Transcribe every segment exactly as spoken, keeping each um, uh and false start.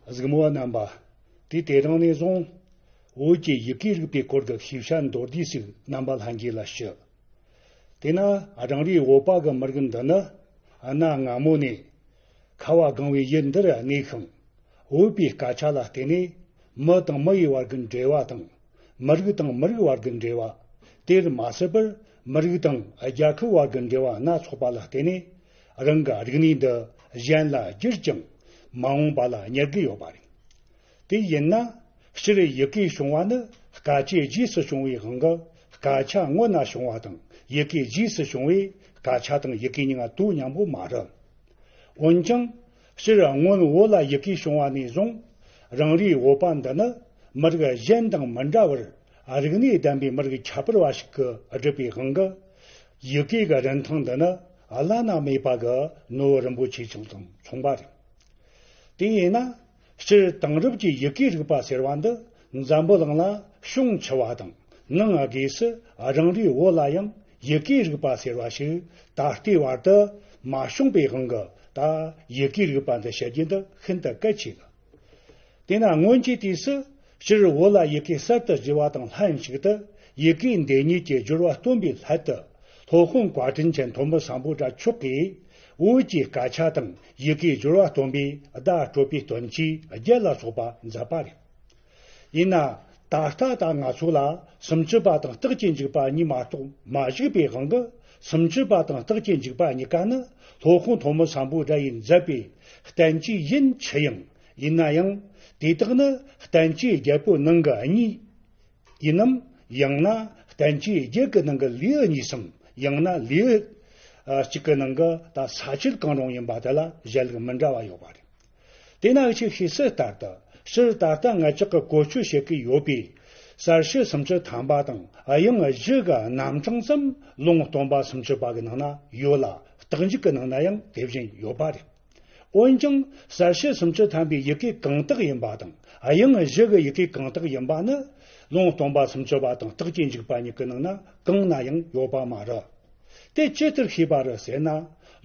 གཟིགས་མོ་བ་རྣམ་པ། དུས་དེ་རིང་ནས་བཟུང་བོད་ཀྱི་ཡི་གེའི་རིག་པའི་སྐོར་གྱི་ཤེས་བྱ་མདོར་བསྡུས་ཤིག་རྣམ་པ་ལྷན་རྒྱས་ལ་ཞུ། དེས་ན་རང་རེའི་བོད་པ་གི་མི་རིགས་འདི་ནི་གནའ་སྔ་མོ་ནས་ཁ་བ་གངས་པའི་ཡུལ་འདིར་གནས་ཤིང་། བོད་པའི་སྐད་ཆ་ལ་བརྟེན་ནས་མི་དང་མི་ཡི་བར་གྱི་འབྲེལ་བ་དང་། མི་རིགས་དང་མི་རིགས་བར་གྱི་འབྲེལ་བ། དེར་མ་ཟད་པར་མི་རིགས་དང་རྒྱལ་ཁབ་བར་གྱི་འབྲེལ་བ་སྣ་ཚོགས་པ་ལ་བརྟེན་ནས། རང་གི་རིག་གནས་འདི་གཞན་ལ་བསྒྱུར་ཀྱང་མ་འོངས་པ་ལ་གཉེར་གྱི་ཡོད་པ་རེད། དེ་ཡིན་ན། སྤྱིར་ཡི་གེ་བྱུང་བ་ནི་སྐད་ཆའི་རྗེས་སུ་བྱུང་བའི་དབང་གིས་སྐད་ཆ་སྔོན་ན་བྱུང་བ་དང་། ཡི་གེ་རྗེས་སུ་བྱུང་བས་སྐད་ཆ་དང་ཡི་གེ་གཉིས་ཀ་དོ་མཉམ་པོ་མ་རེད། འོན་ཀྱང་། སྤྱིར་སྔོན་བོད་ལ་ཡི་གེ་བྱུང་བ་ནས་བཟུང་། རང་རེའི་བོད་པ་འདི་ནི་མི་རིགས་གཞན་དང་མི་འདྲ་བར། རིག་གནས་ལྡན་པའི་མི་རིགས་ཁྱད་པར་བ་ཞིག་གིས་གྲུབ་པའི་དབང་གིས། ཡི་གེ་གི་རིན་ཐང་འདི་ནི་བླ་ན་མེད་པ་གི་ནོར་བུ་རིན་པོ་ཆེ་ཆུང་དང་མཚུངས་པ་རེད། དེ་ཡིན་ན། སྤྱིར་དེང་རབས་ཀྱི་ཡི་གེའི་རིག་པ་ཟེར་བ་འདི་འཛམ་བུ་གླིང་ལ་བྱུང་ཆེ་བ་དང་། ནང་སྒོས་སུ་རང་རེའི་བོད་ལ་ཡང་ཡི་གེའི་རིག་པ་ཟེར་བ་ཞིག་ད་ལྟའི་བར་དུ་མ་བྱུང་པའི་དབང་གིས། ད་ཡི་གེའི་རིག་པ་འདི་བཤད་རྒྱུ་འདི་ཤིན་ཏུ་གལ་ཆེ་གི། དེས་ན་སྔོན་གྱི་དུས་སུ་སྤྱིར་བོད་ལ་ཡི་གེ་གསར་དུ་བརྗེ་བ་དང་ལྷན་ཅིག་ཏུ། ཡི་གེ་འདི་ཉིད་ཀྱི་སྦྱོར་བ་སྟོན་པའི་སླད་དུ། སློབ་དཔོན་བཀའ་དྲིན་ཅན་ཐོན་མི་སམ་བྷོ་ཊ་མཆོག་གིས་བོད་ཀྱི་སྐད་ཆ་དང་ཡི་གེའི་སྦྱོར་བ་སྟོན་པའི་བརྡ་སྤྲོད་པའི་དོན་གྱིས་རྒྱན་ལ་སོགས་པ་མཛད་པ་རེད། ཡིན་ན། ད་ལྟ་ད་ང་ཚོ་ལ་སུམ་ཅུ་པ་དང་རྟགས་ཀྱི་འཇུག་པ་གཉིས་མ་གཏོགས་མ་བཞུགས་པའི་དབང་གིས། སུམ་ཅུ་པ་དང་རྟགས་ཀྱི་འཇུག་པ་གཉིས་ཀ་ནི་སློབ་དཔོན་ཐོན་མི་སམ་བྷོ་ཊ་ཡིས་མཛད་པའི་བསྟན་བཅོས་ཡིན་ཆི་ཡང་། ཡིན་ན་ཡང་། དེ་དག་ནི་བསྟན་བཅོས་བརྒྱད་པོའི་ནང་གི་གཉིས་ཡིན་ནམ། ཡང་ན་བསྟན་བཅོས་བརྒྱད་ཀྱི་ནང་གི་ལེའུ་གཉིས་སམ། ཡང་ན་ལེའུ་ཨ་གཅིག་གི་ནང་གི་ད་ས་བཅད་གང་རུང་ཡིན་པ་དེ་ལ་བཞེད་ལུགས་མི་འདྲ་བ་ཡོད་པ་རེད། དེ་ན་ཅིག་ཤེས་གསལ་ལྟར་དུ། སྤྱིར་ད་ལྟ་ང་ཅག་གིས་གོ་ཆོད་བྱེད་ཀྱི་ཡོད་པའི་གསལ་བྱེད་སུམ་ཅུ་ཐམ་པ་དང་དབྱངས་བཞི་གི་རྣམ་གྲངས་ཙམ་ལུང་སྟོན་པ་སུམ་ཅུ་པ་གི་ནང་ན་ཡོད་ལ། རྟགས་འཇུག་གི་ནང་ན་ཡང་དེ་བཞིན་ཡོད་པ་རེད། འོན་ཀྱང་གསལ་བྱེད་སུམ་ཅུ་ཐམ་པའི་ཡི་གེ་གང་དག་ཡིན་པ་དང་། དབྱངས་བཞི་གི་ཡི་གེ་གང་དག་ཡིན་པ་ནི། ལུང་སྟོན་པ་སུམ་ཅུ་པ་དང་རྟགས་ཀྱི་འཇུག་པ་གཉིས་ཀྱི་ནང་ན་གང་ན་ཡང་ཡོད་པ་མ་རེད། དེ་ཇི་ལྟར་ཤེས་པ་རེད་ཟེར་ན།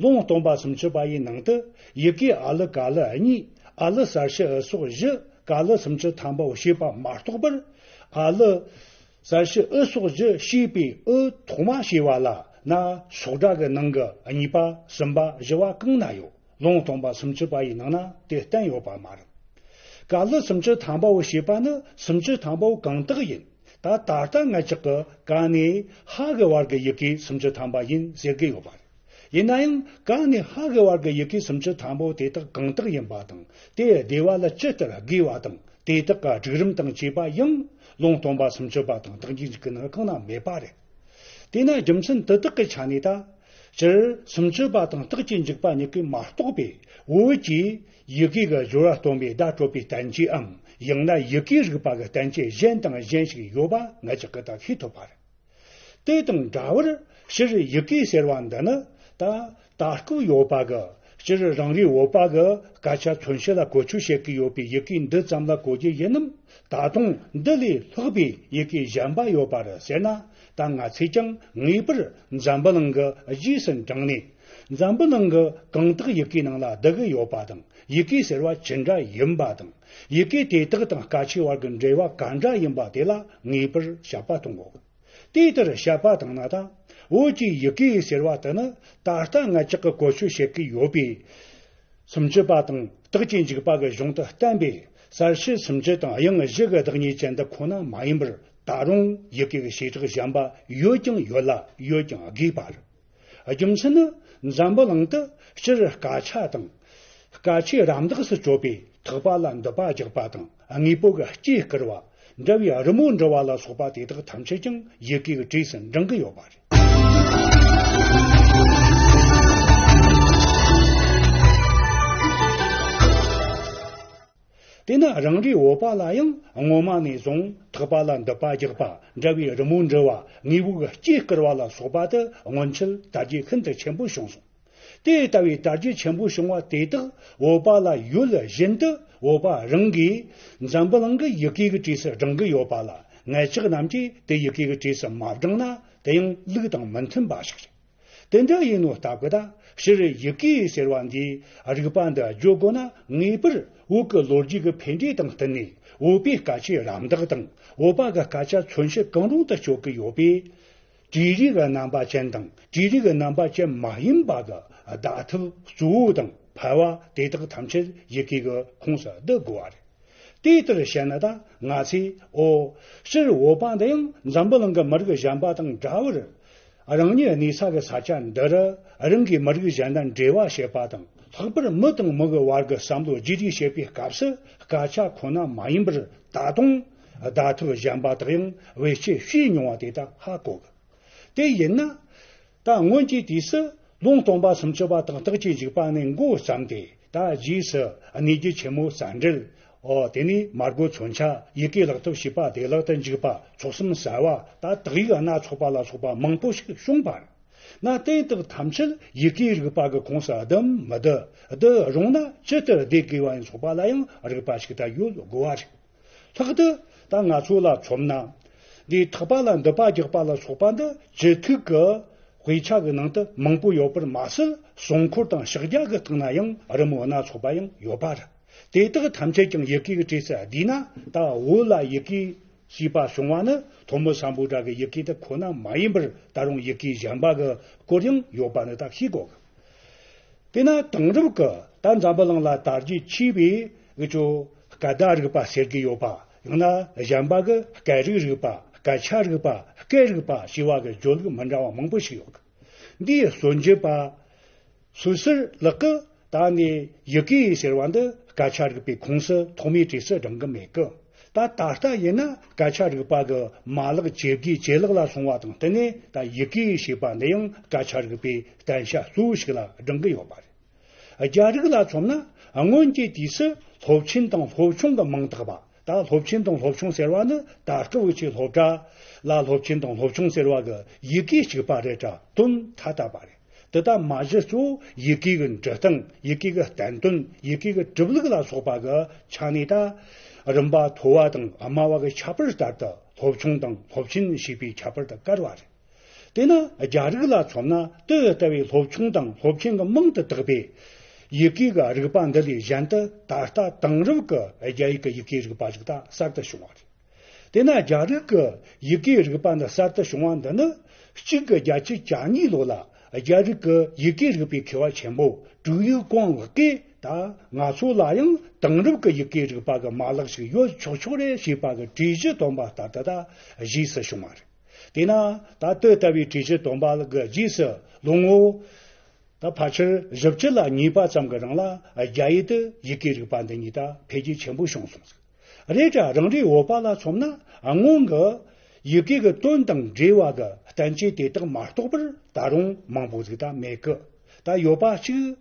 ལུང་སྟོན་པ་སུམ་ཅུ་པ་ཡི་ནང་དུ་ཡི་གེ་ཨ་ལི་ཀ་ལི་གཉིས། ཨ་ལི་གསལ་བྱེད་ཨུ་སོགས་བཞི། ཀ་ལི་སུམ་ཅུ་ཐམ་པའོ་ཞེས་པ་མ་གཏོགས་པར། ཨ་ལི་གསལ་བྱེད་ཨུ་སོགས་བཞི་ཞེས་པའི་ཨུ་ཐོག་མ་ཞེས་པ་ལ་ན་སོགས་སྒྲ་གི་ནང་གི་གཉིས་པ་གསུམ་པ་བཞི་བ་གང་ན་ཡོད། ལུང་སྟོན་པ་སུམ་ཅུ་པ་ཡི་ནང་ན་དེ་བསྟན་ཡོད་པ་མ་རེད། ཀ་ལི་སུམ་ཅུ་ཐམ་པའོ་ཞེས་པ་ནི་སུམ་ཅུ་ཐམ་པའོ་གང་དག་ཡིན། ད་ད་ལྟ་ང་ཅག་གི་ཀ་ནས་ཧ་གི་བར་གྱི་ཡི་གེ་སུམ་ཅུ་ཐམ་པ་ཡིན་ཟེར་གྱི་ཡོད་པ་རེད། ཡིན་ན་ཡང་ཀ་ནས་ཧ་གི་བར་གྱི་ཡི་གེ་སུམ་ཅུ་ཐམ་པའོ་དེ་དག་གང་དག་ཡིན་པ་དང་། དེ་སྡེ་བ་ལ་ཇི་ལྟར་དགོས་པ་དང་། དེ་དག་གི་སྒྲིག་རིམ་དང་བཅས་པ་ཡང་ལུང་སྟོན་པ་སུམ་ཅུ་པ་དང་རྟགས་འཇུག་གི་ནང་གང་ན་མེད་པ་རེད། དེས་ན་རྒྱུ་མཚན་དེ་དག་གི་ཆ་ནས་ད། སྤྱིར་སུམ་ཅུ་པ་དང་རྟགས་ཀྱི་འཇུག་པ་གཉིས་ཀྱིས་མ་གཏོགས་པའི་བོད་ཀྱི་ཡི་གེ་གི་སྦྱོར་བ་སྟོན་པའི་བརྡ་སྤྲོད་པའི་བསྟན་བཅོས་འམ། ཡང་ན་ཡི་གེའི་རིག་པ་གི་བསྟན་བཅོས་གཞན་དང་གཞན་ཞིག་ཡོད་པ་ང་ཅག་གིས་ད་ཤེས་ཐུབ་པ་རེད། དེ་དང་འདྲ་བར་སྤྱིར་ཡི་གེ་ཟེར་བ་འདི་ནི་ད་ད་སྐབས་ཡོད་པ་གི། སྤྱིར་རང་རེའི་བོད་པ་གི་སྐད་ཆ་མཚོན་བྱེད་ལ་བཀོལ་སྤྱོད་བྱེད་ཀྱི་ཡོད་པའི་ཡི་གེ་འདི་ཙམ་ལ་གོ་རྒྱུ་ཡིན་ནམ། ད་དུང་འདི་ལས་ལྷག་པའི་ཡི་གེ་གཞན་པ་ཡོད་པ་རེད་ཟེར་ན། ད་ང་ཚོས་ཀྱང་ངེས་པར་འཛམ་བུ་གླིང་གི་རྗེས་སུ་འབྲངས་ནས། འཛམ་བུ་གླིང་གི་གང་དག་ཡི་གེའི་ནང་ལ་བསྡུ་གི་ཡོད་པ་དང་། ཡི་གེ་ཟེར་བ་ཅི་འདྲ་ཡིན་པ་དང་། ཡི་གེ་དེ་དག་དང་སྐད་ཆའི་བར་གྱི་འབྲེལ་བ་ག་འདྲ་ཡིན་པ་དེ་ལ་ངེས་པར་དཔྱད་པ་གཏོང་དགོས། དེ་ལྟར་དཔྱད་པ་བཏང་ན་ད། བོད་ཀྱི་ཡི་གེ་ཟེར་བ་དེ་ནི་ད་ལྟ་ང་ཅག་གིས་གོ་ཆོད་བྱེད་ཀྱི་ཡོད་པའི། སུམ་ཅུ་པ་དང་རྟགས་ཀྱི་འཇུག་པ་གི་གཞུང་དུ་བསྟན་པའི་གསལ་བྱེད་སུམ་ཅུ་དང་དབྱངས་བཞི་གི་བདག་ཉིད་ཅན་དེ་ཁོ་ན་མ་ཡིན་པར། ད་རུང་ཡི་གེ་གི་བྱེ་བྲག་གཞན་པ་ཡོད་ཀྱང་ཡོད་ལ་ཡོད་ཀྱང་དགོས་པ་རེད། རྒྱུ་མཚན་ནི། འཛམ་བུ་གླིང་དུ་སྤྱིར་སྐད་ཆ་དང་། སྐད་ཆའི་རམ་འདེགས་སུ་གྱུར་པའི་ཐེག་པ་ལ་འདོད་པ་རྒྱག་པ་དང་། དངོས་པོ་གི་སྐྱེ་བསྐུལ་བ། འདྲ་བའི་རི་མོ་འབྲི་བ་ལ་སོགས་པ་དེ་དག་ཐམས་ཅད་ཀྱང་ཡི་གེ་གི་གྲས་སུ་འབྲང་གི་ཡོད་པ་རེད། དེས་ན་རང་རེའི་བོད་པ་ལ་ཡང་སྔོན་མ་ནས་བཟུང་ཐེག་པ་ལ་འདོད་པ་རྒྱག་པ། འདྲ་བའི་རི་མོ་འབྲི་བ། དངོས་པོ་གི་སྐྱེ་བསྐུལ་བ་ལ་སོགས་པ་དེ་སྔོན་ཆད་དར་རྒྱས་ཤིན་ཏུ་ཆེན་པོ་བྱུང་སོང་། དེ་ལྟ་བུའི་དར་རྒྱས་ཆེན་པོ་བྱུང་བ་དེ་དག་བོད་པ་ལ་ཡོད་བཞིན་དུ། བོད་པ་རང་གིས་འཛམ་བུ་གླིང་གི་ཡི་གེ་གི་གྲས་སུ་བགྲང་གི་ཡོད་པ་ལ། ང་ཅག་རྣམས་ཀྱིས་དེ་ཡི་གེ་གི་གྲས་སུ་མ་བགྲངས་ན། དེ་ཡང་ལུགས་དང་མི་མཐུན་པ་ཞིག་རེད། དེ་འདྲ་ཡིན་ནོ་སྟབས་ཀྱིས་ད། སྤྱིར་ཡི་གེ་ཟེར་བ་འདིའི་རིག་པ་འདི་བརྗོད་དགོས་ན། ངེས་པར་ བོད་ཀྱི་ལོ་རྒྱུས་ཀྱི་འཕེལ་འགྲོས་དང་བསྟུན་ནས་བོད་པའི་སྐད་ཆའི་རམ་འདེགས་དང་བོད་པ་གི་སྐད་ཆ་མཚོན་བྱེད་གང་རུང་དུ་སྤྱོད་ཀྱི་ཡོད་པས། བྲིས་རིགས་རྣམ་པ་ཅན་དང་བྲིས་རིགས་རྣམ་པ་ཅན་མ་ཡིན་པ་གི་བརྡ་ཐབས་གཙོ་བོ་དང་ཕལ་བ་དེ་དག་ཐམས་ཅད་ཡི་གེ་གི་ཁོངས་སུ་བསྡུ་དགོས་པ་རེད། དེ་ལྟར་བཤད་ན་ད་ང་ཚོས་ཨོ་སྤྱིར་བོད་པ་འདི་ཡང་འཛམ་བུ་གླིང་གི་མི་རིགས་གཞན་པ་དང་འདྲ་བར། རང་ཉིད་གནས་ས་གི་ས་ཆ་འདི་རུ་རང་གི་མི་རིགས་གཞན་དང་འབྲེལ་བ་བྱེད་པ་དང་། ལྷག་པར་མི་དང་མི་གི་བར་གྱི་བསམ་བློ་བརྗེ་རེས་བྱེད་པའི་སྐབས་སུ་སྐད་ཆ་ཁོ་ན་མ་ཡིན་པར་ད་དུང་བརྡ་ཐབས་གཞན་པ་དག་ཡང་བེད་སྤྱོད་བྱས་མྱོང་བ་དེ་དག་ཧ་གོ་གི། དེ་ཡིན་ན། ད་སྔོན་གྱི་དུས་སུ་ལུང་སྟོན་པ་སུམ་ཅུ་པ་དང་རྟགས་ཅན་འཇུག་པ་ནས་འགོ་བརྩམས་ཏེ། ད་རྗེས་སུ་གནས་རྒྱུ་ཆེན་མོ་རྩ་འགྲེལ། ཨོ་དེ་ནས་མར་གོ་མཚོན་ཆ། ཡི་གེ་ལག་ཐབས་ཞེས་པ། བདེ་བླག་ཏུ་འཇུག་པ། ཚོགས་གསུམ་གསལ་བ། ད་དག་ཡིག་སྣ་ཚོགས་པ་ལ་སོགས་པ་མང་པོ་ཞིག་བྱུང་བ་རེད། ན་དེ་དག་ཐམས་ཅད་ཡི་གེའི་རིག་པ་གི་ཁོངས་སུ་བསྡུའམ་མི་བསྡུ། བསྡུ་རུང་ན་ཇི་ལྟར་བསྡུ་དགོས་པ་ཡིན་སོགས་པ་ལ་ཡང་རིག་པ་ཞིག་ད་ཡོད་དགོས་པ་རེད། ལྷག་ཏུ་ད་ང་ཚོ་ལ་མཚོན་ན། འདིའི་ཐེག་པ་ལ་འདུད་པ་རྒྱག་པ་ལ་སོགས་པ་འདི་ཅི་ཐུག་གི་དཔེ་ཆ་གི་ནང་དུ་མང་པོ་ཡོད་པར་མ་ཟད། སྲུང་འཁོར་དང་ཕྱག་རྒྱ་གི་སྟེང་ན་ཡང་རི་མོ་སྣ་ཚོགས་པ་ཡང་ཡོད་པ་རེད། དེ་དག་ཐམས་ཅད་ཀྱང་ཡི་གེ་གི་གྲས་སུ་བསྡུས་ན། ད་བོད་ལ་ཡི་གེ་ཞེས་པ་བྱུང་བ་ནི་ཐོན་མི་སམ་བྷོ་ཊ་གི་ཡི་གེ་དེ་ཁོ་ན་མ་ཡིན་པར། ད་རུང་ཡི་གེ་གཞན་པ་གི་སྐོར་ཡང་ཡོད་པ་ནི་ད་ཤེས་དགོས། དེས་ན་དེང་རབས་ཀྱི་ད་འཛམ་བུ་གླིང་ལ་དར་རྒྱས་ཆེ་བའི་འུ་ཅོ་སྐད་བརྡ་རིག་པ་ཟེར་གྱི་ཡོད་པ། ཡང་ན་གཞན་པ་གི་སྐད་རིགས་རིག་པ། སྐད་ཆ་རིག་པ། སྐད་རིག་པ་ཞེས་པ་གི་བརྗོད་ལུགས་མི་འདྲ་བ་མང་པོ་ཞིག་ཡོད། འདིའི་སྲོལ་འབྱེད་པ་སུད་སིར་ལག་གི་ད་ནི་ཡི་གེ་ཟེར་བ་འདི་སྐད་ཆ་རིག་པའི་ཁོངས་སུ་ཐོག་མའི་གྲས་སུ་བགྲང་གི་མེད་གི། ད་ད་ལྟ་ཡིན་ན་སྐད་ཆ་རིག་པ་གི་མ་ལག་ཇེ་རྒྱས་ཇེ་ལེགས་ལ་སོང་བ་དང་བསྟུན་ནས། ད་ཡི་གེ་ཞེས་པ་འདི་ཡང་སྐད་ཆ་རིག་པའི་བསྟན་བྱ་གཙོ་བོ་ཞིག་ལ་བགྲང་གི་ཡོད་པ་རེད། རྒྱ་རིགས་ལ་མཚོན་ན། སྔོན་གྱི་དུས་སུ་སློབ་ཆེན་དང་སློབ་ཆུང་གི་མིང་བཏགས་པ། ད་སློབ་ཆེན་དང་སློབ་ཆུང་ཟེར་བ་ནི་ད་སྐབས་འུ་ཆོའི་སློབ་གྲྭ་ལ་སློབ་ཆེན་དང་སློབ་ཆུང་ཟེར་བ་གི་ཡི་གེ་གཅིག་པ་རེད་དྲ་དོན་ཐ་དད་པ་རེད། དེ་ལྟ་མ་གཞི་གཙོ་བོ་ཡི་གེ་གི་འབྲི་སྟངས། ཡི་གེ་གི་བསྟན་དོན། ཡི་གེ་གི་གྲུབ་ལུགས་ལ་སོགས་པ་གི་ཆ་ནས་ད་རིམ་པ་མཐོ་བ་དང་དམའ་བ་གི་ཁྱད་པར་ལྟར་དུ་སློབ་ཆུང་དང་སློབ་ཆེན་ཞེས་པའི་ཁྱད་པར་དུ་བཀར་བ་རེད། དེས་ན་རྒྱ་རིགས་ལ་མཚོན་ན། དེ་ལྟ་བུའི་སློབ་ཆུང་དང་སློབ་ཆེན་གྱི་མིང་དུ་བཏགས་པའི་ཡི་གེ་གི་རིག་པ་འདི་ལས་གཞན་དུ་ད་ལྟ་དེང་རབས་ཀྱི་རྒྱ་ཡིག་གི་ཡི་གེའི་རིག་པ་ཞིག་ད་གསར་དུ་བྱུང་བ་རེད། དེས་ན་རྒྱ་རིགས་ཀྱི་ཡི་གེའི་རིག་པ་འདི་གསར་དུ་བྱུང་བ་འདི་ནི། གཅིག་དགུ་བརྒྱད་ཅུ་གྱ་གཉིས་ལོ་ལ་རྒྱ་རིགས་ཀྱི་ཡི་གེ་རིག་པའི་མཁས་པ་ཆེན་པོ་ཀྲུའུ་ཡིག་ཀོང་ལགས་ཀྱིས། ད་ང་ཚོ་ལ་ཡང་དེང་རབས་ཀྱི་ཡི་གེའི་རིག་པ་གི་མ་ལག་ཞིག་ཡོད་ཆོག་ཆོག་རེད་ཞེས་པ་གི་གྲོས་གཞི་བཏོན་པ་ལྟར་དུ་ད་གཞིས་སུ་བྱུང་བ་རེད། དེས་ན་ད་དེ་ལྟ་བུའི་གྲོས་གཞི་བཏོན་པ་གི་རྗེས་སུ་ལོ་ངོ་ད་ཕལ་ཆེར་བཞི་བཅུ་ལ་ཉེ་བ་ཙམ་གྱི་རིང་ལ་རྒྱ་ཡིག་ཏུ་ཡི་གེའི་རིག་པ་འདི་ཉིད་ད་འཕེལ་རྒྱས་ཆེན་པོ་བྱུང་སོང་ཟིག། རེད་དྲ་རང་རེའི་བོད་པ་ལ་མཚོན་ན། སྔོན་གྱི་ཡི་གེ་གི་དོན་དང་འབྲེལ་བ་གི་བསྟན་བཅོས་དེ་དག་མ་གཏོགས་པར་ད་རུང་མང་པོ་ཟིག་ད་མེད་གི། ད་ཡོད་པ་གཅིག་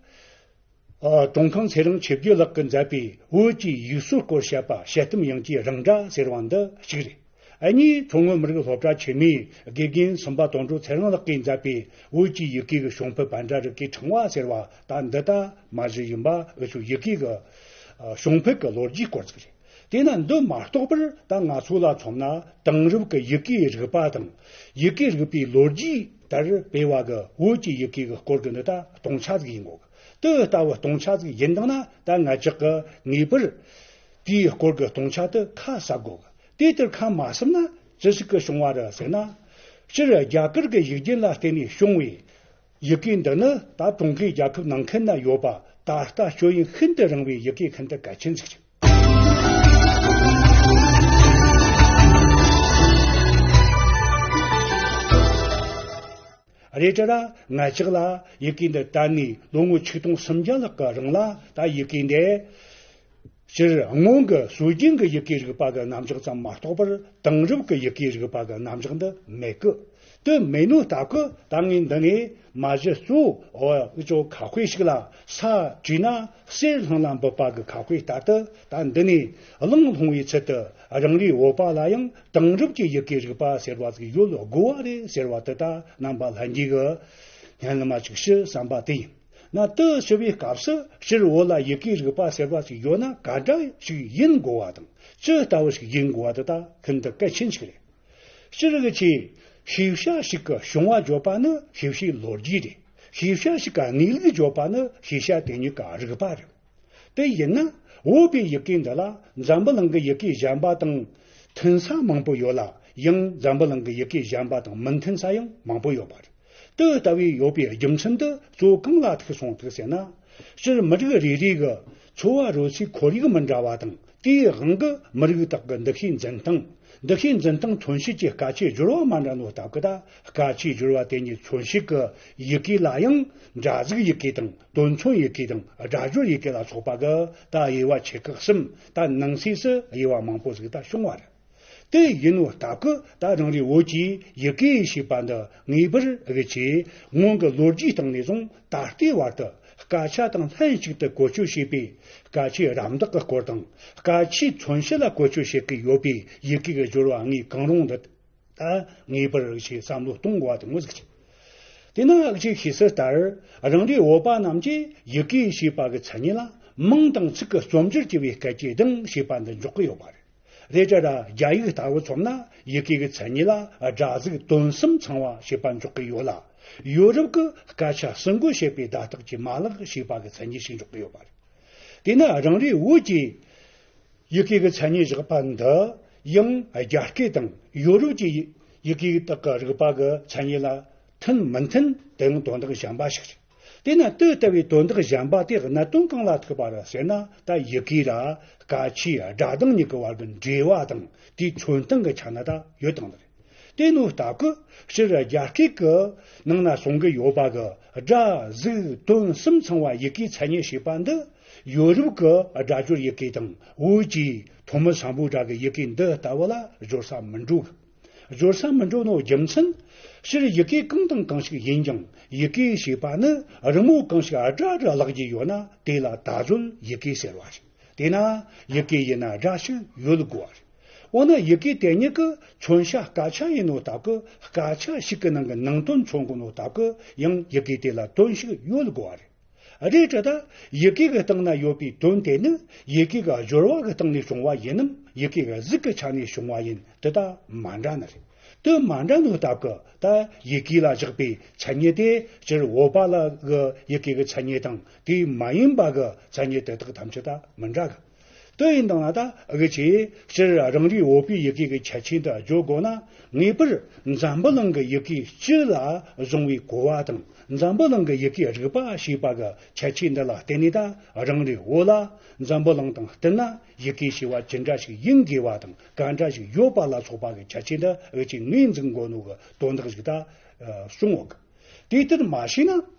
ཨ། ཀྲུང་ཁང་ཚེ་རིང་ཆོས་བརྒྱུད་ལགས་ཀྱིས་མཛད་པའི་བོད་ཀྱི་ཡིག་སྲོལ་སྐོར་བཤད་པ། དཔྱད་གཏམ་དབྱིངས་ཀྱི་རིང་སྒྲ་ཟེར་བ་འདི་གཅིག་རེད། ཨ་ནི་མཚོ་སྔོན་མི་རིགས་སློབ་གྲྭ་ཆེན་མོའི་དགེ་རྒན་སུམ་པ་དོན་གྲུབ་ཚེ་རིང་ལགས་ཀྱིས་མཛད་པའི་བོད་ཀྱི་ཡི་གེ་གི་བྱུང་འཕེལ་པཎ་ཌཱ་རི་ཀའི་ཕྲེང་བ་ཟེར་བ། ད་འདི་ད་མ་གཞི་ཡིན་པ་འུ་ཚོ་ཡི་གེ་གི་ཨ། བྱུང་འཕེལ་གྱི་ལོ་རྒྱུས་སྐོར་ཟིག་རེད། དེས་ན་འདི་མ་གཏོགས་པར་ད་ང་ཚོ་ལ་མཚོན་ན། དེང་རབས་ཀྱི་ཡི་གེའི་རིག་པ་དང་ཡི་གེ་རིག་པའི་ལོ་རྒྱུས་ལྟར་སྤེལ་བ་གི་བོད་ཀྱི་ཡི་གེ་གི་སྐོར་གྱི་འདི་ད་སྟོང་ཆ་ཟིག་ཡིན་དགོས། དེ་ལྟ་བུ་སྟོང་ཆ་ཟིག་ཡིན་དང་ན། ད་ང་ཅག་གི་ངེས་པར་དེའི་སྐོར་གྱི་སྟོང་ཆ་དེ་ཁ་གསབ་དགོས། དེ་ལྟར་ཁ་མ་གསབ་ན་ཅི་ཞིག་གི་བྱུང་བ་རེད་ཟེར་ན། སྤྱིར་རྒྱ་གར་གྱི་ཡིག་རྒྱན་ལ་བརྟེན་ནས་བྱུང་བའི་ཡི་གེ་འདི་ནི་ད་ཀྲུང་གོའི་རྒྱལ་ཁབ་ནང་ཁུལ་ན་ཡོད་པ་ད་ལྟ་སྤྱོད་ཡུན་ཤིན་ཏུ་རིང་བའི་ཡི་གེ་ཤིན་ཏུ་གལ་ཆེན་ཟིག་རེད། རེད་དྲ་ང་ཅག་ལ་ཡི་གེ་འདི་དར་ནས་ལོ་ངོ་ཆིག་སྟོང་སུམ་བརྒྱ་ལྷག་གི་རིང་ལ། ད་ཡི་གེ་འདི་སྤྱིར་སྔོན་གྱི་སྲོལ་རྒྱུན་གྱི་ཡི་གེའི་རིག་པ་གི་རྣམ་གཞག་ཙམ་མ་གཏོགས་པར། དེང་རབས་ཀྱི་ཡི་གེའི་རིག་པ་གི་རྣམ་གཞག་འདི་མེད་གི། དེ་མེད་ནོ་ལྟ་གི། ད་ངས་འདི་ནས་མ་གཞི་གཙོ་བོ་འུ་ཅོ་ཁ་དཔེ་ཞིག་ལ་ས་བྲིས་ན་གསེར་ལྷང་ལ་འབབ་པ་གི་ཁ་དཔེ་ལྟར་དུ། ད་འདི་ནས་གླེང་སློང་བའི་ཚུལ་དུ་རང་རེའི་བོད་པ་ལ་ཡང་དེང་རབས་ཀྱི་ཡི་གེའི་རིག་པ་ཟེར་བ་ཟིག་ཡོད་དགོས་པ་རེད་ཟེར་བ་དེ་ད་རྣམ་པ་ལྷན་རྒྱས་ཀྱིས་སྙན་ལམ་མ་ཅིག་ཞུ་བསམ་པ་དེ་ཡིན། ན་དེ་ཞུ་བའི་སྐབས་སུ་སྤྱིར་བོད་ལ་ཡི་གེའི་རིག་པ་ཟེར་བ་ཞིག་ཡོད་ན་ག་འདྲ་ཞིག་ཡིན་དགོས་པ་དང་། ཅི་ལྟ་བུ་ཞིག་ཡིན་དགོས་པ་དེ་ད་ཤིན་ཏུ་གལ་ཆེན་ཞིག་རེད། སྤྱིར་གི་ཆེ་ཤེས་བྱ་ཞིག་གི་བྱུང་བ་བརྗོད་པ་ནི་ཤེས་བྱའི་ལོ་རྒྱུས་རེད། ཤེས་བྱ་ཞིག་གི་གནས་ལུགས་བརྗོད་པ་ནི་ཤེས་བྱ་དེ་ཉིད་ཀྱི་རིག་པ་རེད། དེ་ཡིན་ན་ བོད་པའི་ཡི་གེ་འདི་ལ་འཛམ་བུ་གླིང་གི་ཡི་གེ་གཞན་པ་དང་མཐུན་ས་མང་པོ་ཡོད་ལ། ཡང་འཛམ་བུ་གླིང་གི་ཡི་གེ་གཞན་པ་དང་མི་མཐུན་ས་ཡང་མང་པོ་ཡོད་པ་རེད། དེ་ལྟ་བུའི་ཡོད་པའི་རྒྱུ་མཚན་དེ་གཙོ་བོ་གང་ལ་ཐུག་སོང་ཐུག་ཟེར་ན། སྤྱིར་མི་རིགས་རེ་རེ་གི་འཚོ་བ་རོལ་སའི་ཁོར་ཡུག་མི་འདྲ་བ་དང་། དེའི་དབང་གིས་མི་རིགས་དག་གི་འདུ་ཤེས་འཛིན་སྟངས། འདུ་ཤེས་འཛིན་སྟངས་མཚོན་བྱེད་ཀྱི་སྐད་ཆའི་སྦྱོར་བ་མ་འདྲ་ནོ་སྟབས་ཀྱིས། ད་སྐད་ཆའི་སྦྱོར་བ་དེ་གཉིས་མཚོན་བྱེད་ཀྱི་ཡི་གེ་ལ་ཡང་། སྒྲ་གཟུགས་ཡི་གེ་དང་། དོན་མཚོན་ཡི་གེ་དང་། སྒྲ་སྦྱོར་ཡི་གེ་ལ་སོགས་པ་གི་ད་དབྱེ་བ་ཆེ་ཁག་གསུམ། ད་ནང་གསེས་སུ་དབྱེ་བ་མང་པོ་ཟིག་ད་བྱུང་བ་རེད། དེ་ཡིན་ནོ་སྟབས་ཀྱིས། ད་རང་རེའི་བོད་ཀྱི་ཡི་གེ་ཞེས་པ་འདི་ངེས་པར་གི་ཆེ། སྔོན་གྱི་ལོ་རྒྱུས་སྟེང་ནས་བཟུང་ད་ལྟའི་བར་དུ་སྐད་ཆ་དང་ལྷན་ཅིག་ཏུ་བཀོལ་སྤྱོད་བྱེད་པའི་སྐད་ཆའི་རམ་འདེགས་ཀྱི་སྐོར་དང་། སྐད་ཆའི་མཚོན་བྱེད་ལ་བཀོལ་སྤྱོད་བྱེད་ཀྱི་ཡོད་པའི་ཡི་གེ་གི་སྦྱོར་བ་ངས་གང་རུང་འདི་ད་ངེས་པར་ཞིག་བསམ་བློ་གཏོང་དགོས་པ་དེ་ངོ་ཟིག་ཆེ། དེས་ན་ཨ་ཅེ་ཤེས་གསལ་ལྟར། རང་རེའི་བོད་པ་རྣམས་ཀྱིས་ཡི་གེ་ཞེས་པ་གི་མཚན་ཉིད་ལ་མིང་དང་ཚིག་གི་རྩོམ་སྦྱོར་གྱི་བའི་སྐད་ཀྱི་གདངས་ཞེས་པ་འདི་འཇོག་གི་ཡོད་པ་རེད། རེད་དྲ་ར་རྒྱ་ཡིག་ལྟ་བུ་མཚོན་ན་ཡི་གེ་གི་མཚན་ཉིད་ལ་སྒྲ་གཟུགས་དོན་གསུམ་ཚང་བ་ཞེས་པ་འཇོག་གི་ཡོད་ལ། ཡོ་རོབ་ཀྱི་སྐད་ཆ་གསུམ་བགོ་བྱེད་པའི་བརྡ་རྟགས་ཀྱི་མ་ལག་ཞེས་པ་གི་མཚན་ཉིད་ཞིག་འཇོག་གི་ཡོད་པ་རེད། དེས་ན་རང་རེའི་བོད་ཀྱི་ཡི་གེ་གི་མཚན་ཉིད་བཞག་པ་འདི་ཡང་རྒྱ་སྐད་དང་ཡོ་རོབ་ཀྱི་ཡི་གེ་དག་གི་རིག་པ་གི་མཚན་ཉིད་ལ་མཐུན་མི་མཐུན་དེ་ཡང་དོན་དག་གཞན་པ་ཞིག་རེད། དེས་ན་དེ་ལྟ་བུའི་དོན་དག་གཞན་པ་དེ་གནད་དོན་གང་ལ་ཐུག་པ་རེད་ཟེར་ན། ད་ཡི་གེ་ར་སྐད་ཆའི་སྒྲ་གདངས་གཉིས་ཀྱི་བར་གྱི་འབྲེལ་བ་དང་དེའི་མཚོན་སྟངས་ཀྱི་ཆ་ནས་ད་ཡོད་དང་རེད། དེ་ནོ་སྟབས་ཀྱིས་སྤྱིར་རྒྱ་སྐད་ཀྱི་ནང་ན་གསུང་གི་ཡོད་པ་གི་སྒྲ་གཟུགས་དོན་གསུམ་ཚང་བ་ཡི་གེའི་མཚན་ཉིད་ཞེས་པ་འདི་ཡོ་རོབ་ཀྱི་སྒྲ་སྦྱོར་ཡི་གེ་དང་བོད་ཀྱི་ཐོན་མི་སམ་བྷོ་ཊ་གི་ཡི་གེ་འདི་ལྟ་བུ་ལ་སྦྱོར་ས་མི་འགྲོ་གི། སྦྱོར་ས་མི་འགྲོ་ནོ་རྒྱུ་མཚན། སྤྱིར་ཡི་གེ་གང་དང་གང་ཞིག་ཡིན་ཀྱང་ཡི་གེ་ཞེས་པ་ནི་རི་མོ་གང་ཞིག་སྒྲ་རུ་བརླག་རྒྱུ་ཡོད་ན་དེ་ལ་ད་གཟོད་ཡི་གེ་ཟེར་བ་རེད། དེས་ན་ཡི་གེ་ཡིན་ན་སྒྲ་ཞིག་ཡོད་དགོས་པ་རེད། འོ་ན་ཡི་གེ་དེ་ཉིད་ཀྱི་མཚོན་བྱ་སྐད་ཆ་ཡིན་ནོ་སྟབས་ཀྱིས། སྐད་ཆ་ཞིག་གི་ནང་གི་ནང་དོན་མཚོན་དགོས་ནོ་སྟབས་ཀྱིས། ཡང་ཡི་གེ་དེ་ལ་དོན་ཞིག་ཡོད་དགོས་པ་རེད། རེད་དྲ་ད་ཡི་གེ་གི་སྟེང་ན་ཡོད་པའི་དོན་དེ་ནི་ཡི་གེ་གི་སྦྱོར་བ་གི་སྟེང་ནས་བྱུང་བ་ཡིན་ནམ། ཡི་གེ་གི་གཟུགས་ཀྱི་ཆ་ནས་བྱུང་བ་ཡིན། དེ་ད་མ་འདྲ་ནི་རེད། དེ་མ་འདྲ་ནོ་སྟབས་ཀྱིས་ད་ཡི་གེ་ལ་བཞག་པའི་མཚན་ཉིད་དེ་སྤྱིར་བོད་པ་ལ་གི་ཡི་གེ་གི་མཚན་ཉིད་དང་དེ་མ་ཡིན་པ་གི་མཚན་ཉིད་དེ་དག་ཐམས་ཅད་ད་མི་འདྲ་གི། དེ་ཡིན་དང་ན་ད་ཨ་གི་ཆེ། སྤྱིར་རང་རེའི་བོད་པའི་ཡི་གེ་གི་ཁྱད་ཆོས་འདི་བརྗོད་དགོས་ན། ངེས་པར་འཛམ་བུ་གླིང་གི་ཡི་གེ་སྤྱི་ལ་བཟུང་བའི་གོ་བ་དང་། འཛམ་བུ་གླིང་གི་ཡི་གེ་རིག་པ་ཞེས་པ་གི་ཁྱད་ཆོས་འདི་ལ་བརྟེན་ནས། ད་རང་རེའི་བོད་ལ་འཛམ་བུ་གླིང་དང་བསྟུན་ན་ཡི་གེ་ཞེས་པ་ཅི་འདྲ་ཞིག་ཡིན་དགོས་པ་དང་། ག་འདྲ་ཞིག་ཡོད་པ་ལ་སོགས་པ་གི་ཁྱད་ཆོས་འདི་ཨ་གི་ཆེ་ངོས་འཛིན་དགོས་ནོ་གི་དོན་དག་ཞིག་ད་བྱུང་ཡོད་གི། དེ་ལྟར་མ་བྱས་ན།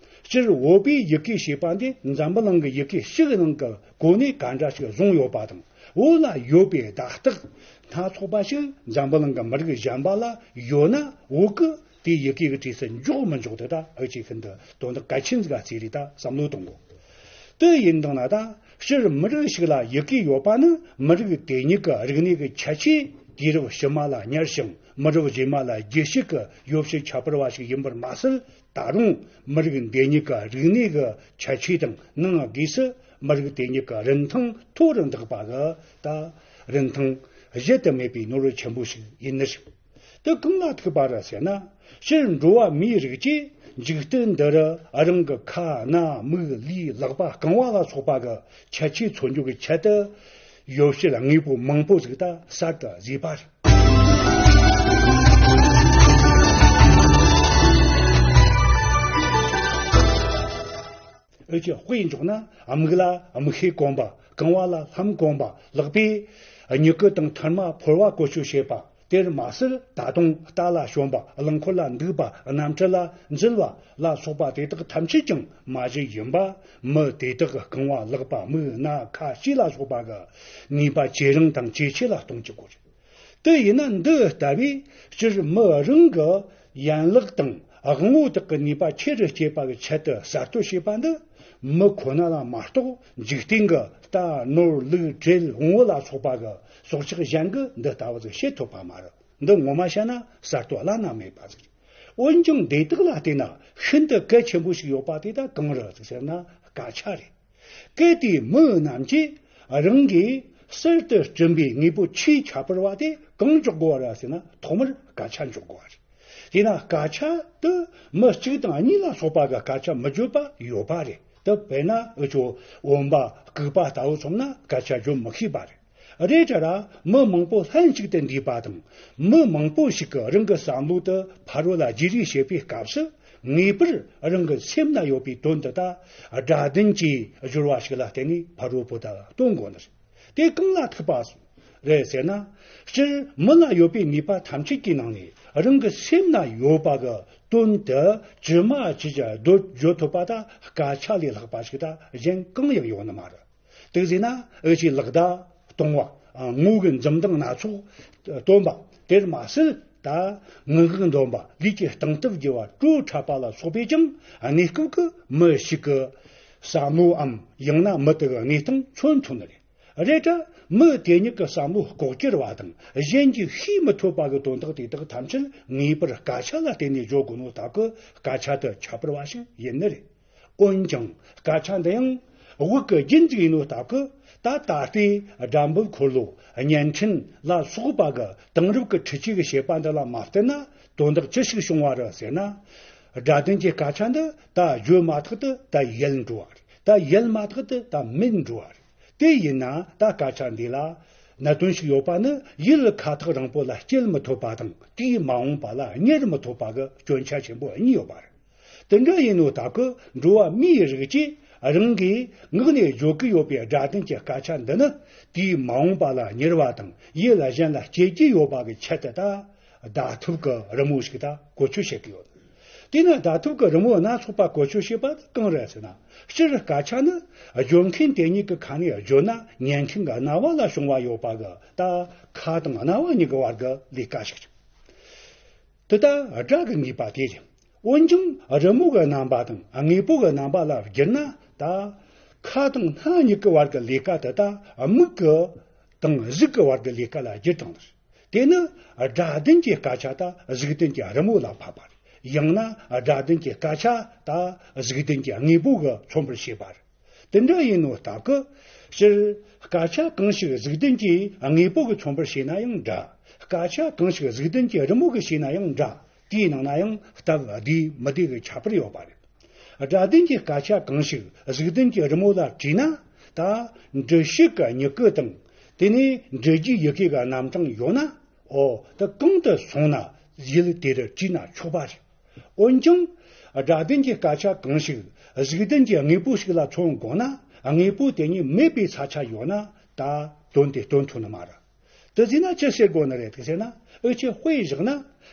སྤྱིར་བོད་པའི་ཡི་གེ་ཞེས་པ་འདི་འཛམ་བུ་གླིང་གི་ཡི་གེ་ཞིག་ནང་གི་གོ་གནས་ག་འདྲ་ཞིག་བཟུང་ཡོད་པ་དང་། བོད་ལ་ཡོད་པའི་བརྡ་རྟགས་སྣ་ཚོགས་པ་ཞིག་འཛམ་བུ་གླིང་གི་མི་རིགས་གཞན་པ་ལ་ཡོད་ན། བོད་ཀྱི་དེའི་ཡི་གེ་གི་གྲས་སུ་འཇོག་མི་འཇོག་དེ་ད་ཨ་ཅེ་ཤིན་ཏུ་དོན་དག་གལ་ཆེན་ཟིག་ག་བརྩིས་རེད། ད་བསམ་བློ་གཏོང་དགོས། དེ་ཡིན་དང་ན་ད་སྤྱིར་མི་རིགས་ཤིག་ལ་ཡི་གེ་ཡོད་པ་ནི་མི་རིགས་དེ་ཉིད་ཀྱི་རིག་གནས་ཀྱི་ཁྱད་ཆོས་དུས་རབས་ཕྱི་མ་ལ་ཉར་ཞིང་། མི་རབས་རྗེས་མ་ལ་རྒྱུད་བཤད་ཀྱི་ཡོ་བྱད་ཁྱད་པར་བ་ཞིག་ཡིན་པར་མ་ཟད། ད་རུང་མི་རིགས་འདི་ཉིད་ཀྱི་རིག་གནས་ཀྱི་ཁྱད་ཆོས་དང་ནང་སྒོས་སུ་མི་རིགས་དེ་ཉིད་ཀྱི་རིན་ཐང་མཐོ་རུ་འདེགས་པ་གི་ད་རིན་ཐང་གཞལ་དུ་མེད་པའི་ནོར་བུ་ཆེན་པོ་ཞིག་ཡིན་ནི་ཞིག། དེ་གང་ལ་ཐུག་པ་རེད་ཟེར་ན། སྤྱིར་འགྲོ་བ་མིའི་རིགས་ཀྱིས་འཇིག་རྟེན་འདི་རུ་རང་གི་ཁ་སྣ་མིག་ལུས་ལག་པ་རྐང་བ་ལ་སོགས་པ་གི་ཁྱད་ཆོས་མཚོན་རྒྱུ་གི་ཆེད་དུ། ཡོ་བྱད་དངོས་པོ་མང་པོ་ཟིག་ད་གསར་དུ་བཟོས་པ་རེད། འུ་ཅག་དཔེ་འཇོག་ན། མིག་ལ་མིག་ཤེལ་གོན་པ། རྐང་བ་ལ་ལྷམ་གོན་པ། ལག་པས་མྱུ་གུ་དང་ཐུར་མ་ཕོར་བ་བཀོལ་སྤྱོད་བྱེད་པ། དེར་མ་ཟད། ད་དུང་རྟ་ལ་ཞོན་པ། རླངས་འཁོར་ལ་འདུག་པ། གནམ་གྲུ་ལ་འཛུལ་བ་ལ་སོགས་པ་དེ་དག་ཐམས་ཅད་ཀྱང་མ་གཞི་ཡིན་པ། མི་དེ་དག་གི་རྐང་བ་ལག་པ་མིག་སྣ་ཁ་ལྕེ་ལ་སོགས་པ་གི་ནུས་པ་ཇེ་རིང་དང་ཇེ་ཆེ་ལ་གཏོང་བཅུག་གོ་རེད། དེ་ཡིན་ན་འདི་ལྟ་བུའི་སྤྱིར་མི་རང་གི་ཡན་ལག་དང་དབང་པོ་དག་གི་ནུས་པ་ཆེ་རུ་སྐྱེད་པ་གི་ཆེད་དུ་གསར་གཏོད་བྱས་པ་འདི། མི་ཁོ་ན་ལ་མ་གཏོགས་འཇིག་རྟེན་གི་རྟ་ནོར་ལུག་བྲེ་བོང་བུ་ལ་སོགས་པ་གི་སྲོག་ཆགས་གཞན་གིས་འདི་ལྟ་བུ་ཟིག་བྱེད་ཐུབ་པ་མ་རེད། འདི་ངོ་མ་བཤད་ན་གསར་གཏོད་བླ་ན་མེད་པ་ཟིག་རེད། འོན་ཀྱང་དེ་དག་ལ་བལྟས་ན་ཤིན་ཏུ་གལ་ཆེན་པོ་ཞིག་ཡོད་པ་དེ་ད་གང་རེད་ཟེར་ན་སྐད་ཆ་རེད། གལ་ཏེ་མི་རྣམས་ཀྱིས་རང་གིས་གསར་དུ་བསྐྲུན་པའི་དངོས་པོ་ཆེས་ཁྱད་པར་བ་དེ་གང་འཇོག་དགོས་པ་རེད་ཟེར་ན། ཐོག་མར་སྐད་ཆ་འཇོག་དགོས་པ་རེད། དེས་ན་སྐད་ཆ་དེ་མི་གཅིག་དང་གཉིས་ལ་སོགས་པ་གི་སྐད་ཆ་མི་བརྗོད་པ་ཡོད་པ་རེད། དེ་དཔེར་ན་འུ་ཆོ་བུམ་པ་ལྐུགས་པ་ལྟ་བུ་མཚོན་ན་སྐད་ཆ་བརྗོད་མི་ཤེས་པ་རེད། རེད་དྲ་ར་མི་མང་པོ་ལྷན་ཅིག་ཏུ་འདུས་པ་དང་། མི་མང་པོ་ཞིག་གིས་རང་གི་བསམ་བློ་དེ་ཕ་རོལ་ལ་བརྗེ་རེས་བྱེད་པའི་སྐབས་སུ། ངེས་པར་རང་གི་སེམས་ན་ཡོད་པའི་དོན་དེ་དག་སྒྲ་དོན་གྱི་སྦྱོར་བ་ཞིག་ལ་བརྟེན་ནས་ཕ་རོལ་པོ་དག་སྟོན་དགོས་ནི་རེད། དེ་གང་ལ་ཐུག་པ་རེད་ཟེར་ན། སྤྱིར་མི་ལ་ཡོད་པའི་ནུས་པ་ཐམས་ཅད་ཀྱི་ནང་ནས་རང་གི་སེམས་ན་ཡོད་པ་གི་དོན་དེ་ཇི་མ་ཇི་བཞིན་བརྗོད་བརྗོད་ཐུབ་པ་དེ་སྐད་ཆ་ལས་ལྷག་པ་ཞིག་ད་གཞན་གང་ཡང་ཡོད་ནི་མ་རེད། དེ་ཟེར་ན་འུ་ཆོས་ལག་བརྡ་གཏོང་བ། ངོ་གི་འཛུམ་མདངས་སྣ་ཚོགས་སྟོན་པ། དེར་མ་ཟད་ད་ངག་གི་འདོན་པ། ལུས་ཀྱི་སྟངས་སྟབས་བགྱི་བ། བྲོ་འཁྲབ་པ་ལ་སོགས་པས་ཀྱང་གནས་སྐབས་ཀྱི་མི་ཞིག་གི་བསམ་བློའམ་ཡང་ན་མི་དེ་གི་གནས་སྟངས་མཚོན་ཐུབ་ནི་རེད། རེད་དྲ་མི་དེ་ཉིད་ཀྱི་བསམ་བློ་ལྐོག་གྱུར་བ་དང་གཞན་གྱིས་ཤེས་མི་ཐུབ་པ་གི་དོན་དག་དེ་དག་ཐམས་ཅད་ངེས་པར་སྐད་ཆ་ལ་བརྟེན་ནས་བརྗོད་དགོས་ནོ་ལྟ་བུ་སྐད་ཆ་དེ་ཁྱད་པར་བ་ཞིག་ཡིན་ནི་རེད། འོན་ཀྱང་སྐད་ཆ་འདི་ཡང་དབུགས་ཀྱི་རྒྱུན་ཟིག་ཡིན་ནོ་ལྟ་བུ། ད་ད་ལྟའི་སྒྲ་འབུབ་འཁོར་ལོ། བརྙན་འཕྲིན་ལ་སོགས་པ་གི་དེང་རབས་ཀྱི་འཕྲུལ་ཆས་ཀྱི་བྱེད་པ་འདི་ལ་མ་བརྟེན་ན་དོན་དག་ཅི་ཞིག་བྱུང་བ་རེད་ཟེར་ན། སྒྲ་དོན་གྱི་སྐད་ཆ་འདི་ད་བརྗོད་མ་ཐག་ཏུ་ད་ཡལ་འགྲོ་བ་རེད། ད་ཡལ་མ་ཐག་ཏུ་ད་མེད་འགྲོ་བ་རེད། དེ་ཡིན་ན་ད་སྐད་ཆ་འདི་ལ་གནད་དོན་ཞིག་ཡོད་པ་ནི། ཡུལ་ཁ་ཐག་རིང་པོ་ལ་སྐྱེལ་མི་ཐུབ་པ་དང་། དུས་མ་འོངས་པ་ལ་གཉེར་མི་ཐུབ་པ་གི་སྐྱོན་ཆ་ཆེན་པོ་གཉིས་ཡོད་པ་རེད། དེ་འདྲ་ཡིན་ནོ་ལྟ་བུ་འགྲོ་བ་མིའི་རིགས་ཀྱིས་རང་གི་ངག་ནས་བརྗོད་ཀྱི་ཡོད་པའི་སྒྲ་དོན་གྱི་སྐད་ཆ་འདི་ནི། དུས་མ་འོངས་པ་ལ་གཉེར་བ་དང་ཡུལ་གཞན་ལ་སྐྱེལ་རྒྱུ་ཡོད་པ་གི་ཆེད་དུ་ད་བརྡ་ཐབས་ཀྱི་རི་མོ་ཞིག་ད་བཀོལ་སྤྱོད་བྱེད་ཀྱི་ཡོད། དེས་ན་བརྡ་ཐབས་ཀྱི་རི་མོ་སྣ་ཚོགས་པ་བཀོལ་སྤྱོད་བྱེད་པ་གང་རེད་ཟེར་ན། སྤྱིར་སྐད་ཆ་ནི་བརྗོད་མཁན་དེ་ཉིད་ཀྱི་ཁ་ནས་བརྗོད་ན་ཉན་མཁན་གྱི་རྣ་བ་ལ་བྱུང་བ་ཡོད་པ་གི་ད་ཁ་དང་རྣ་བ་གཉིས་ཀྱི་བར་གྱི་ལས་ཀ་ཞིག་རེད། དེ་ལྟར་སྒྲ་གི་ངེས་པ་དེ་རེད། འོན་ཀྱང་རི་མོ་གི་རྣམ་པ་དང་དངོས་པོ་གི་རྣམ་པ་ལ་བསྒྱུར་ན། ད་ཁ་དང་སྣ་གཉིས་ཀྱི་བར་གྱི་ལས་ཀ་དེ་ད་མིག་གི་དང་གཟུགས་ཀྱི་བར་གྱི་ལས་ཀ་ལ་བསྒྱུར་བཏང་ནི་རེད། དེ་ནི་སྒྲ་དོན་གྱི་སྐད་ཆ་ད་གཟུགས་དོན་གྱི་རི་མོ་ལ་ཕབ་པ་རེད། ཡང་ན་སྒྲ་དོན་གྱི་སྐད་ཆ་ད་གཟུགས་དོན་གྱི་དངོས་པོ་གིས་མཚོན་པར་བྱས་པ་རེད། དེ་འདྲ་ཡིན་ནོ་ལྟ་བུ། སྤྱིར་སྐད་ཆ་གང་ཞིག་གཟུགས་དོན་གྱི་དངོས་པོ་གིས་མཚོན་པར་བྱས་ན་ཡང་འདྲ། སྐད་ཆ་གང་ཞིག་གཟུགས་དོན་གྱི་རི་མོ་གིས་བྱས་ན་ཡང་འདྲ། དེའི་ནང་ན་ཡང་སྟབས་བདེ་མི་བདེ་གི་ཁྱད་པར་ཡོད་པ་རེད། སྒྲ་དོན་གྱི་སྐད་ཆ་གང་ཞིག་གཟུགས་དོན་གྱི་རི་མོ་ལ་བྲིས་ན། ད་འབྲི་བྱེད་ཀྱི་མྱུ་གུ་དང་། དེ་ནས་འབྲི་རྒྱུའི་ཡི་གེ་གི་རྣམ་གྲངས་ཡོད་ན། ཨོ། ད་གང་དུ་སོང་ན་ཡུལ་དེ་རུ་བྲིས་ན་ཆོག་པ་རེད། འོན་ཀྱང་སྒྲ་དོན་གྱི་སྐད་ཆ་གང་ཞིག་གཟུགས་དོན་གྱི་དངོས་པོ་ཞིག་ལ་མཚོན་དགོས་ན། དངོས་པོ་དེ་ཉིད་མེད་པའི་ས་ཆ་ཡོད་ན་ད་དོན་དེ་སྟོན་ཐུབ་ནི་མ་རེད། དེ་ཟེར་ན་ཅི་ཟེར་དགོས་ནི་རེད་དེ་ཟེར་ན། འུ་ཆོས་དཔེ་བཞག་ན།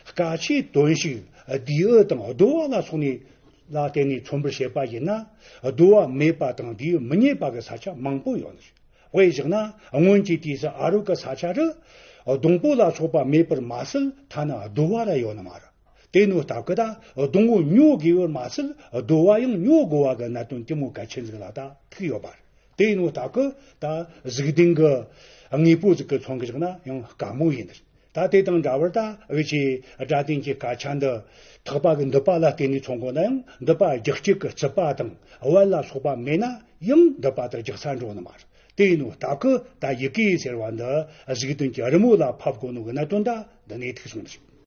སྐད་ཆའི་དོན་ཞིག་བསྡུས་འོས་དང་བསྡུ་བ་ལ་སོགས་ནས་ལ་བརྟེན་ནས་མཚོན་པར་བྱེད་པ་ཡིན་ན། བསྡུ་བ་མེད་པ་དང་བསྡུས་མི་རྙེད་པ་གི་ས་ཆ་མང་པོ་ཡོད་ནི་རེད། དཔེ་བཞག་ན་སྔོན་གྱི་དུས་སུ་ཨ་རོགས་ཀྱི་ས་ཆ་རུ་སྡོང་པོ་ལ་སོགས་པ་མེད་པར་མ་ཟད། ཐ་ན་རྡོ་བ་ར་ཡོད་ནི་མ་རེད། དེ་ནོ་ལྟ་བུ་ད་སྡོང་བོ་ཉོ་དགོས་པར་མ་ཟད། རྡོ་བ་ཡང་ཉོ་དགོས་པ་གི་གནད་དོན་དེ་མོ་གལ་ཆེན་ཟིག་ལ་ད་ཐུག་ཡོད་པ་རེད། དེ་ནོ་ལྟ་བུ་ད་གཟུགས་ལྡན་གྱི་དངོས་པོ་ཟིག་གི་མཚོན་གི་བཞག་ན་ཡང་དཀའ་མོ་ཡིན། ད་དེ་དང་འདྲ་བར་ད་འུ་ཆོས་སྒྲ་དོན་གྱི་སྐད་ཆ་འདི་ཐག་པ་གི་མདུད་པ་ལ་བརྟེན་ནས་མཚོན་དགོས་ན་ཡང་། མདུད་པ་རྒྱག་བྱེད་ཀྱི་རྩིད་པ་དང་བལ་ལ་སོགས་པ་མེད་ན་ཡང་མདུད་པ་དེ་རྒྱག་ས་འགྲོ་ནི་མ་རེད། དེ་ཡིན་ནོ་ལྟ་བུ་ད་ཡི་གེ་ཟེར་བ་འདི་གཟུགས་དོན་གྱི་རི་མོ་ལ་ཕབ་དགོས་ནོ་གི་གནད་དོན་ད་འདི་ནས་ཐུག་སོང་ནི་ཞིག